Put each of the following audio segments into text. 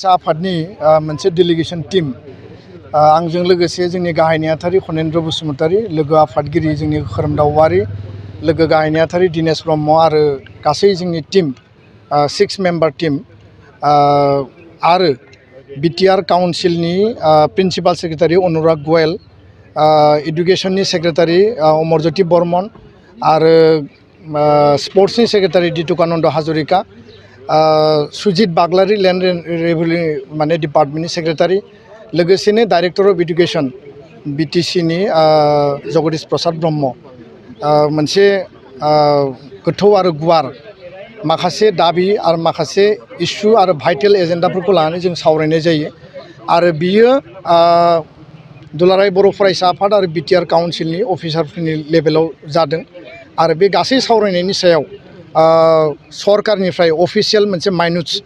आफादनि मोनसे delegation team आंजों लोगोसे जोंनि गाहाय नेहाथारि खनेन्द्र बसुमतारी, लोगो आफादगिरि जोंनि खोरोमदाव औवारी, लोगो गाहाय नेहाथारि दिनेश ब्रह्म आरो गासै जोंनि टीम 6 मेम्बार टीम आरो बिटिआर काउन्सिलनि प्रिन्सिपाल सेक्रेटारि अनुराग गोयल, एडुकेशननि सेक्रेटारि अमरज्योति बर्मन आरो स्पर्ट्सनि secretary Ditukananda Hazarika, Sujit Baglari land revenue माने डिपार्टमेंटनि सेक्रेटारि, लोगोसेनो डाइरेक्टर अफ एडुकेशन बिटिसिनि जगदीश प्रसाद ब्रह्म मोनसे गोथौ आरो गुवार माखासे दाबि आरो माखासे इस्यु आरो भाइटेल एजेन्डाफोरखौ लानानै जों सावरायनाय जायो आरो बियो दुलाराय बर' फरायसा आफाद आरो बिटिआर काउन्सिलनि अफिसारफोरनि लेभेलाव जादों आरो बे गासै सावरायनायनि सायाव सरकारनिफ्राय अफिसियेल मोनसे माइनुट्स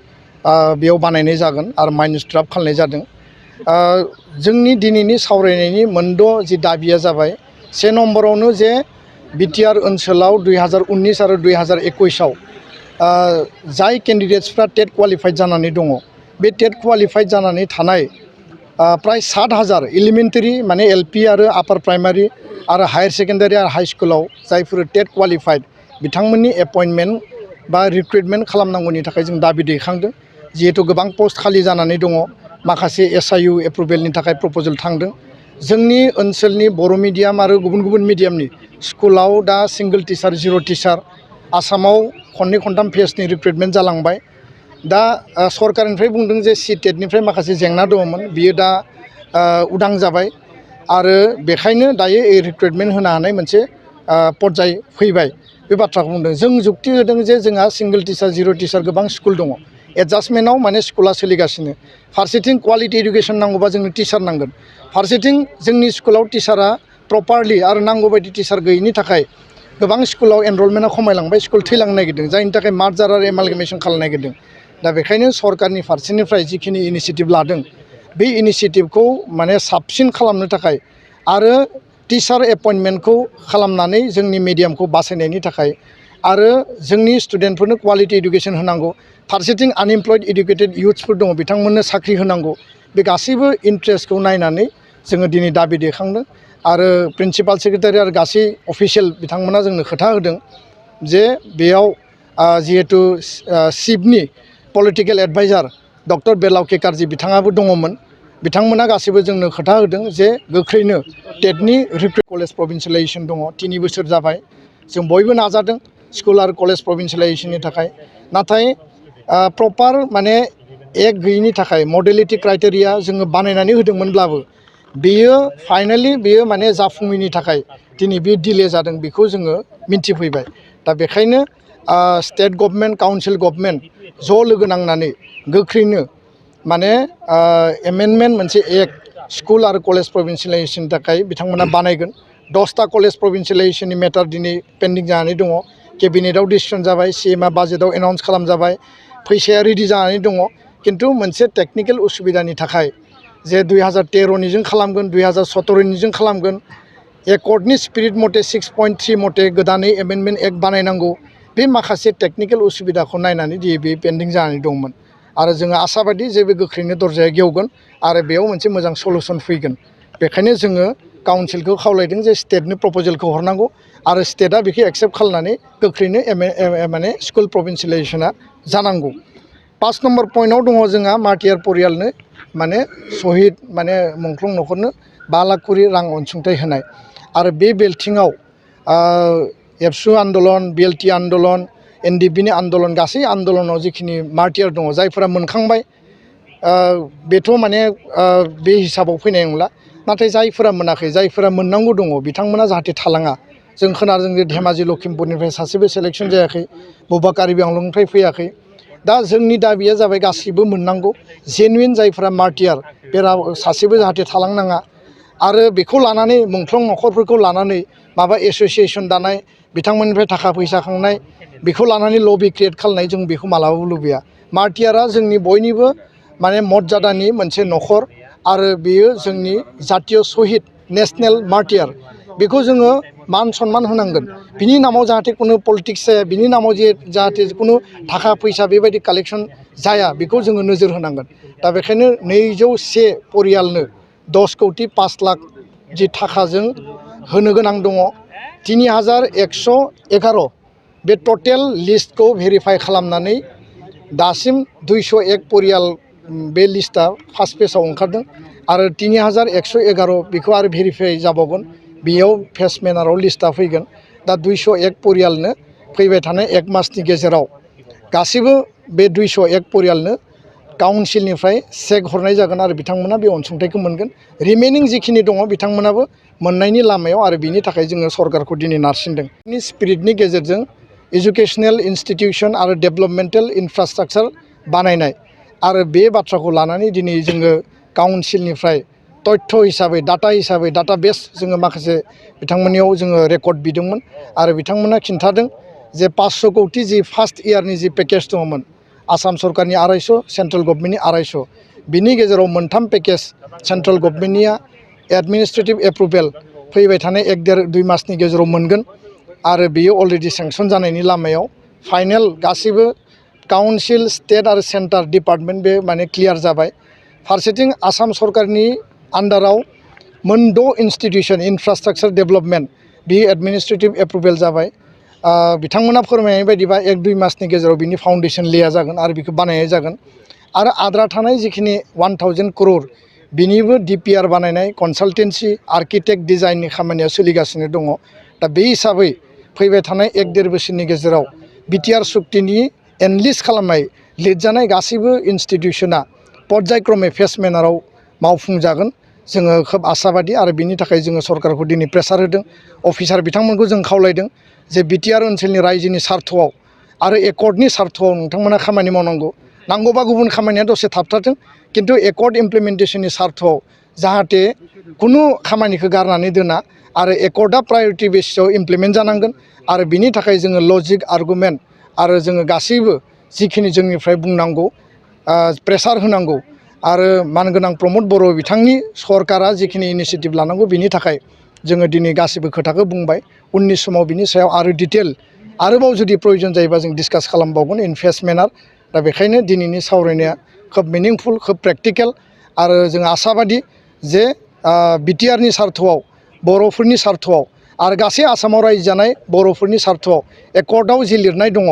बेयाव बानायनाय जागोन आरो माइनुट्स ड्राफ्ट खालामनाय जादों। जोंनि दिनैनि सावरायनायनि मोनद' जि दाबिया जाबाय, से नम्बरावनो जे बिटिआर ओनसोलाव 2019 आरो 2021 आव जाय केन्डिडेट्सफ्रा टेट क्वालिफाइड जानानै दङ, बे टेट क्वालिफाइड जानानै थानाय प्राय 70,000 एलिमेन्टारि माने एलपि आरो आपार प्राइमारि आरो हायार सेकेन्डारि आरो हाई स्कुलाव जायफोर टेट क्वालिफाइड बिथांमोननि एपइन्टमेन्ट बा रिक्रुटमेन्ट खालामनांगौनि थाखाय जों दाबि दैखांदों। जिहेतु गोबां पोस्ट खालि जानानै दङ, माखासे एसआइउ एप्रुभेलनि थाखाय प्रप'जेल थांदों। जोंनि ओनसोलनि बर' मिडियाम आरो गुबुन गुबुन मिडियामनि स्कुलाव दा सिंगल टिचार जिर' टिचार आसामाव खननै खनथाम फेसनि रिक्रुटमेन्ट जालांबाय। दा सरकारनिफ्राय बुंदों जे सिटेटनिफ्राय माखासे जेंना दङमोन, बियो दा उदां जाबाय आरो बेखायनो दायो रिक्रुटमेन्ट होनो हानाय मोनसे पर्याय फैबाय, बे बाथ्राखौ बुंदों। जों जुक्ति होदों जे जोंहा सिंगल टिचार जिर' टिचार गोबां स्कुल दङ, एडजास्टमेन्टआव माने स्कुला सोलिगासिनो। फारसेथिं क्वालिटि इडुकेसन नांगौबा जोंनो टिचार नांगोन, फारसेथिं जोंनि स्कुलाव टिचारा प्रपारलि आरो नांगौ बायदि टिचार गैयिनि थाखाय गोबां स्कुलाव एनरलमेन्टआ खमायलांबाय, स्कुल थैलांनो नागिरदों, जायनि थाखाय मार्जार आरो एमालगामेसन खालामनो नागिरदों। दा बेखायनो सरकारनि फारसेनिफ्राय जिखिनि इनिसियेटिभ लादों, बे इनिसियेटिभखौ माने साबसिन खालामनो थाखाय आरो टिचार एपइन्टमेन्टखौ खालामनानै जोंनि मिडियामखौ बासायनायनि थाखाय आरो जोंनि स्टुडेन्टफोरनो क्वालिटि इडुकेसन होनांगौ, फारसेथिं आनइमप्लयड इडुकेटेड इयुथ्सफोर दङ, बिथांमोननो साख्रि होनांगौ, बे गासैबो इन्ट्रेस्टखौ नायनानै जोङो दिनै दाबि दैखांदों आरो प्रिन्सिपाल सेक्रेटारि आरो गासै अफिसियेल बिथांमोना जोंनो खोथा होदों जे बेयाव जिहेतु सिफनि पलिटिकेल एडभाइजार डक्टर बेलाव केकारजि बिथाङाबो दङमोन, बिथांमोना गासैबो जोंनो खोथा होदों जे गोख्रैनो टेटनि रिक्रुट कलेज प्रभिन्सियेलाइजेसन दङ, 3 बोसोर जाबाय, जों बयबो नाजादों स्कुल आरो कलेज प्रभिन्सियेलाइजेसननि थाखाय, नाथाय प्रपार माने एक गैयिनि थाखाय मडेलिटि क्राइटेरिया जोङो बानायनानै होदोंमोनब्लाबो बेयो फाइनालि बेयो माने जाफुङैनि थाखाय दिनै बे डिले जादों, बेखौ जोङो मिन्थिफैबाय। दा बेखायनो स्टेट गभर्नमेन्ट काउन्सिल गभर्नमेन्ट ज' लोगो नांनानै गोख्रैनो माने एमेन्डमेन्ट मोनसे एक्ट स्कुल आरो कलेज प्रभिन्सियेलाइजेसननि थाखाय बिथांमोना बानायगोन। 10टा कलेज प्रभिन्सियेलाइजेसननि मेटार दिनै पेन्डिं जानानै दङ, केबिनेटआव डिसिसन जाबाय, सिएमआ बाजेटआव एनाउन्स खालामजाबाय, फैसाया रेडि जानानै दङ, खिन्थु मोनसे टेकनिकेल उसुबिदानि थाखाय जे 2013निजों खालामगोन, 2017निजों खालामगोन, एकर्डनि स्पिरिट मथे 6.3 मथे गोदानै एमेन्डमेन्ट एक्ट बानायनांगौ, बे माखासे टेकनिकेल उसुबिदाखौ नायनानै दिनै बे पेन्डिं जानानै दंमोन आरो जोङो आसाबादि जे बे गोख्रैनो दरजाया गेवगोन आरो बेयाव मोनसे मोजां सलुसन फैगोन। बेखायनो जोङो काउन्सिलखौ खावलायदों जे स्टेटनो प्रप'जेलखौ हरनांगौ आरो स्टेटआ बेखौ एक्सेप्ट खालामनानै गोख्रैनो माने स्कुल प्रभिन्सियेलाइजेसना जानांगौ। 5 नम्बर पइन्टआव दङ जोंहा मार्टियार परियालनो माने सहिद माने मुंख्लं न'खरनो 5 लाख करि रां अनसुंथाइ होनाय आरो बे बेल्टिङाव एबसु आन्दलन, बिएलटि आन्दलन, एनडिपिनि आन्दलन, गासै आन्दलनाव जिखिनि मार्टियार दङ, जायफोरा मोनखांबाय बेथ' माने बे हिसाबाव फैनाय नंला, नाथाय जायफोरा मोनाखै, जायफोरा मोननांगौ दङ, बिथांमोना जाहाथे थालाङा। जों खोनादों जे धेमाजि लखिमपुरनिफ्राय सासेबो सेलेक्सन जायाखै, बबेबा कार्बि आंलंनिफ्राय फैयाखै। दा जोंनि दाबिया जाबाय गासिबो मोननांगौ, जेनुइन जायफोरा मार्टियार बे सासेबो जाहाथे थालांनाङा आरो बेखौ लानानै मुंख्लं न'खरफोरखौ लानानै माबा एस'सियेसन दानाय, बिथांमोननिफ्राय थाखा फैसा खांनाय, बेखौ लानानै लबि क्रियेट खालामनाय, जों बेखौ मालाबाबो लुबैया। मार्टियारा जोंनि बयनिबो माने मर्यादानि मोनसे न'खर आरो बेयो जोंनि जातीय सहिद नेसनेल मार्टियार, बेखौ जोङो मान सन्मान होनांगोन बिनि नामाव जाहाथे कुनु पलिटिक्स जाया बिनि नामाव जाहाथे कुनु थाखा फैसा बेबायदि कालेक्सन जाया बेखौ जोङो नोजोर होनांगोन दा बेखायनो 201 परियालनो 10 कौटि 5 लाख जि थाखाजों होनो गोनां दङ 3111 बे टटेल लिस्टखौ भेरिफाइ खालामनानै दासिम 201 परियाल बे लिस्टआ फार्स्ट पेजआव ओंखारदों आरो 3111 बेखौ आरो भेरिफाइ जाबावगोन बेयाव फेस मेनाराव लिस्टआ फैगोन दा 201 परियालनो फैबाय थानाय 1 मासनि गेजेराव गासैबो बे 201 परियालनो काउन्सिलनिफ्राय चेक हरनाय जागोन आरो बिथांमोना बे अनसुंथाइखौ मोनगोन रिमेनिं जिखिनि दङ बिथांमोनाबो मोननायनि लामायाव आरो बिनि थाखाय जोङो सरकारखौ दिनै नारसिनदों नि स्पिरिटनि गेजेरजों एजुकेशनेल इन्स्टिटिउसन आरो डेभेलपमेन्टेल इनफ्रास्ट्राक्चार बानायनाय आरो बे बाथ्राखौ लानानै दिनै जोङो काउन्सिलनिफ्राय तथ्य हिसाबै डाटा बेस जोङो माखासे बिथांमोननियाव जोङो रेकर्ड बिदोंमोन आरो बिथांमोना खिन्थादों जे 500 कौटि जि फार्स्ट इयारनि जि पेकेज दङमोन आसाम सरकारनि 250 सेन्ट्रेल गभर्नमेन्टनि 250 बिनि गेजेराव मोनथाम पेकेज सेन्ट्रेल गभर्नमेन्टनिया एडमिनिस्ट्रेटिभ एप्रुभेल फैबाय थानाय 1-2 मासनि गेजेराव मोनगोन आरो बेयो अलरेडि सेंसन जानायनि लामायाव फाइनेल गासैबो काउन्सिल स्टेट आरो सेन्टार डिपार्टमेन्ट बे माने क्लियार जाबाय फारसेथिं आसाम सरकारनि आन्डाराव मोन 6 इन्स्टिटिउसन इनफ्रास्ट्राक्चार डेभेलपमेन्ट बे एडमिनिस्ट्रेटिभ एप्रुभेल जाबाय बिथांमोना फोरमायनाय बायदिबा 1-2 मासनि गेजेराव बिनि फाउन्डेसन लेया जागोन आरो बेखौ बानायनाय जागोन आरो आद्रा थानाय जिखिनि 1000 करोड़ बिनिबो डिपिआर बानायनाय कनसालटेन्सि आर्किटेक्ट डिजाइननि खामानिया सोलिगासिनो दङ दा बे हिसाबै फैबाय थानाय 1-1.5 बोसोरनि गेजेराव बिटिआर सुक्तिनि एनलिस्ट खालामनाय लिरजानाय गासैबो इन्स्टिटिउसना पर्यायक्रमे फेस मेनाराव मावफुंजागोन जोङो खोब आसाबादि आरो बिनि थाखाय जोङो सरकारखौ दिनै प्रेसार होदों अफिसार बिथांमोनखौ जों खावलायदों जे बिटिआर ओनसोलनि रायजोनि सार्थआव आरो एकर्डनि सार्थआव नोंथांमोना खामानि मावनांगौ नांगौबा गुबुन खामानिया दसे थाबथाथों किन्तु एकर्ड इमप्लिमेन्टेसननि सार्थआव जाहाथे कुनु खामानिखौ गारनानै दोना आरो एकर्डआ प्रायरिटि बेसिसआव इमप्लिमेन्ट जानांगोन आरो बिनि थाखाय जोङो लजिक आर्गुमेन्ट आरो जोङो गासैबो जिखिनि जोंनिफ्राय बुंनांगौ प्रेसार होनांगौ आरो मानगोनां प्रमद बर' बिथांनि सरकारा जिखिनि इनिसियेटिभ लानांगौ बिनि थाखाय जोङो दिनै गासैबो खोथाखौ बुंबाय उननि समाव बिनि सायाव आरो डिटेल आरोबाव जुदि प्रयोजन जायोबा जों डिसकास खालामबावगोन इन फेस मेनार दा बेखायनो दिनैनि सावरायनाया खोब मिनिंफुल खोब प्रेक्टिकेल आरो जों आसाबादि जे बिटिआरनि सार्थआव बर'फोरनि सार्थआव आरो गासै आसामाव रायजो जानाय बर'फोरनि सार्थआव एकर्डआव जि लिरनाय दङ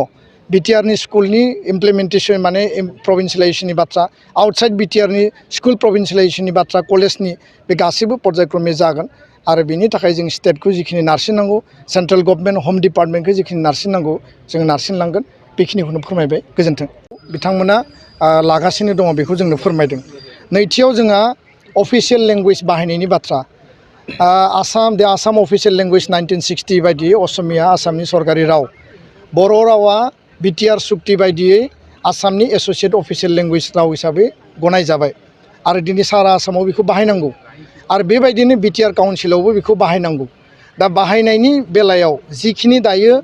बिटिआरनि स्कुलनि इमप्लिमेन्टेसन माने प्रभिन्सियेलाइजेसननि बाथ्रा आउटसाइड बिटिआरनि स्कुल प्रभिन्सियेलाइजेसननि बाथ्रा कलेजनि बे गासैबो पर्यायक्रमे जागोन आरो बिनि थाखाय जों स्टेटखौ जिखिनि नारसिननांगौ सेन्ट्रेल गभर्नमेन्ट हम डिपार्टमेन्टखौ जिखिनि नारसिननांगौ जों नारसिनलांगोन बेखिनिखौनो फोरमायबाय गोजोन्थों बिथांमोना लागासिनो दङ बेखौ जोंनो फोरमायदों नैथियाव जोंहा अफिसियेल लेंगुवेज बाहायनायनि बाथ्रा आसाम अफिसियेल लेंगुवेज 1960 बायदियै असमिया आसामनि सरकारि राव बर' रावा बिटिआर सुक्ति बायदियै आसामनि एस'सियेट अफिसियेल लेंगुवेज राव हिसाबै गनायजाबाय आरो दिनै सारा आसामाव बेखौ बाहायनांगौ आरो बेबायदिनो बिटिआर काउन्सिलावबो बेखौ बाहायनांगौ दा बाहायनायनि बेलायाव जिखिनि दायो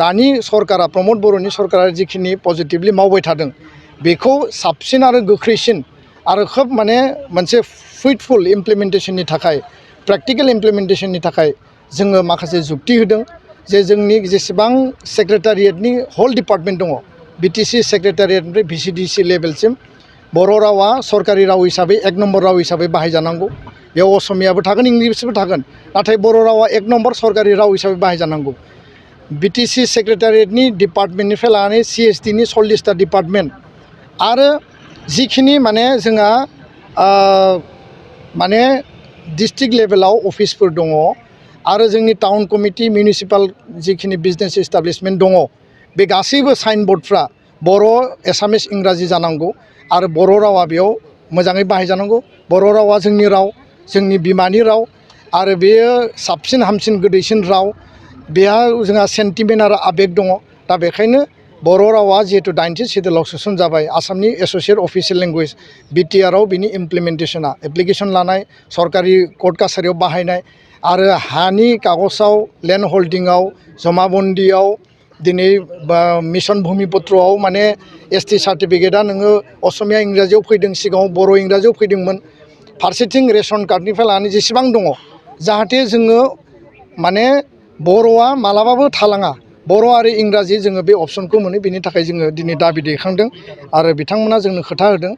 दानि सरकारा प्रमद बर'नि सरकारा जिखिनि पजिटिभलि मावबाय थादों बेखौ साबसिन आरो गोख्रैसिन आरो खोब माने मोनसे फ्रुइटफुल इमप्लिमेन्टेसननि थाखाय प्रेक्टिकेल इमप्लिमेन्टेसननि थाखाय जोङो माखासे जुक्ति होदों जे जोंनि जेसेबां सेक्रेटारियेटनि हल डिपार्टमेन्ट दङ बिटिसि सेक्रेटारियेटनिफ्राय भिसिडिसि लेभेलसिम बर' रावा सरकारि राव हिसाबै 1 नम्बर राव हिसाबै बाहायजानांगौ बेयाव असमियाबो थागोन इंलिसबो थागोन नाथाय बर' रावा 1 नम्बर सरकारि राव हिसाबै बाहायजानांगौ बिटिसि सेक्रेटारियेटनि डिपार्टमेन्टनिफ्राय लानानै सिएसटिनि 40टा डिपार्टमेन्ट आरो जिखिनि माने जोंहा माने डिस्ट्रिक्ट लेभेलाव अफिसफोर दङ आरो जोंनि टाउन कमिटि मिउनिसिपाल जिखिनि बिजनेस एस्टाब्लिशमेन्ट दङ बे गासैबो साइनबर्डफ्रा बर' एसामिस इंराजि जानांगौ आरो बर' रावा बेयाव मोजाङै बाहायजानांगौ बर' रावा जोंनि राव जोंनि बिमानि राव आरो बेयो साबसिन हामसिन गोदैसिन राव बेहा जोंहा सेन्टिमेन्ट आरो आबेग दङ दा बेखायनो बर' रावा जिहेतु 90 सिडुलाव सोसनजाबाय आसामनि एस'सियेट अफिसियेल लेंगुवेज बिटिआरआव बिनि इमप्लिमेन्टेसना एप्लिकेसन लानाय सरकारि कर्ट कासारियाव बाहायनाय आरो हानि कागजाव लेन्ड हल्डिंआव जमाबन्दियाव दिनै मिशन भूमिपत्रआव माने एसटि सार्टिफिकेटआ नोङो असमिया इंराजियाव फैदों सिगाङाव बर' इंराजियाव फैदोंमोन फारसेथिं रेशन कार्डनिफ्राय लानानै जेसेबां दङ जाहाथे जोङो माने बर'आ मालाबाबो थालाङा, बर' आरो इंराजि जोङो बे अपसनखौ मोनो। बेनि थाखाय जोङो दिनै दाबि दैखांदों आरो बिथांमोना जोंनो खोथा होदों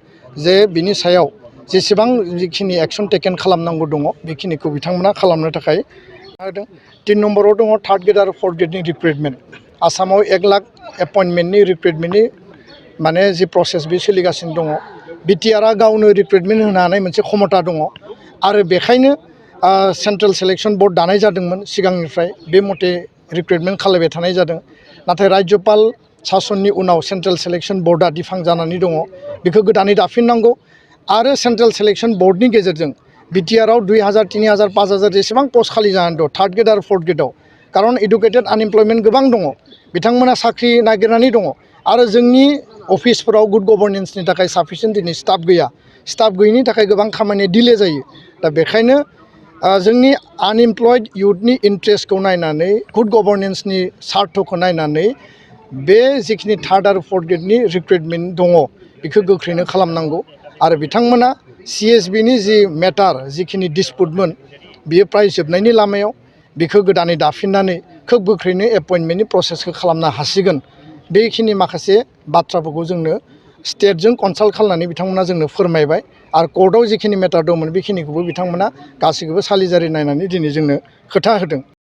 जे बिनि सायाव जेसेबां जिखिनि एक्सन टेकेन खालामनांगौ दङ बेखिनिखौ बिथांमोना खालामनो थाखाय होदों। 3 नम्बराव दङ थार्ड ग्रेड आरो फर्थ ग्रेडनि रिक्रुइटमेन्ट। आसामाव 1 लाख एपइन्टमेन्टनि रिक्रुइटमेन्टनि माने जि प्रसेस बे सोलिगासिनो दङ। बिटिआरआ गावनो रिक्रुइटमेन्ट होनो हानाय मोनसे क्षमता दङ आरो बेखायनो सेन्ट्रेल सिलेक्सन बर्ड दानाय जादोंमोन सिगांनिफ्राय, बे मथे रिक्रुइटमेन्ट खालामबाय थानाय जादों। नाथाय राज्यपाल सासननि उनाव सेन्ट्रेल सिलेक्सन बर्डआ दिफां जानानै दङ, बेखौ गोदानै दाफिननांगौ आरो सेन्ट्रेल सिलेक्सन बर्डनि गेजेरजों बिटिआरआव 2000, 3000, 5000 जेसेबां पस्ट खालि जानानै दं थार्ड ग्रेड आरो फर्थ ग्रेडआव, खारन इडुकेटेड आनएमप्लयमेन्ट गोबां दङ, बिथांमोना साख्रि नागिरनानै दङ आरो जोंनि अफिसफोराव गुड गभर्नेन्सनि थाखाय साफिसियेन्ट दिनै स्टाफ गैया। स्टाफ गैयिनि थाखाय गोबां खामानिया डिले जायो। दा बेखायनो जोंनि आनएमप्लयड इयुथनि इन्ट्रेस्टखौ नायनानै, गुड गभर्नेन्सनि सार्थखौ नायनानै बे जिखिनि थार्ड आरो फर्थ ग्रेडनि रिक्रुइटमेन्ट दङ बेखौ गोख्रैनो खालामनांगौ आरो बिथांमोना सिएसबिनि जि मेटार जिखिनि डिसपुटमोन बियो प्राय जोबनायनि लामायाव, बेखौ गोदानै दाफिननानै खोब गोख्रैनो एपइन्टमेन्टनि प्रसेसखौ खालामनो हासिगोन। बेखिनि माखासे बाथ्राफोरखौ जोंनो स्टेटजों कनसाल्ट खालामनानै बिथांमोना जोंनो फोरमायबाय आरो कर्टआव जिखिनि मेटार दंमोन बेखिनिखौबो बिथांमोना गासैखौबो सालिजारि नायनानै दिनै जोंनो खोथा होदों।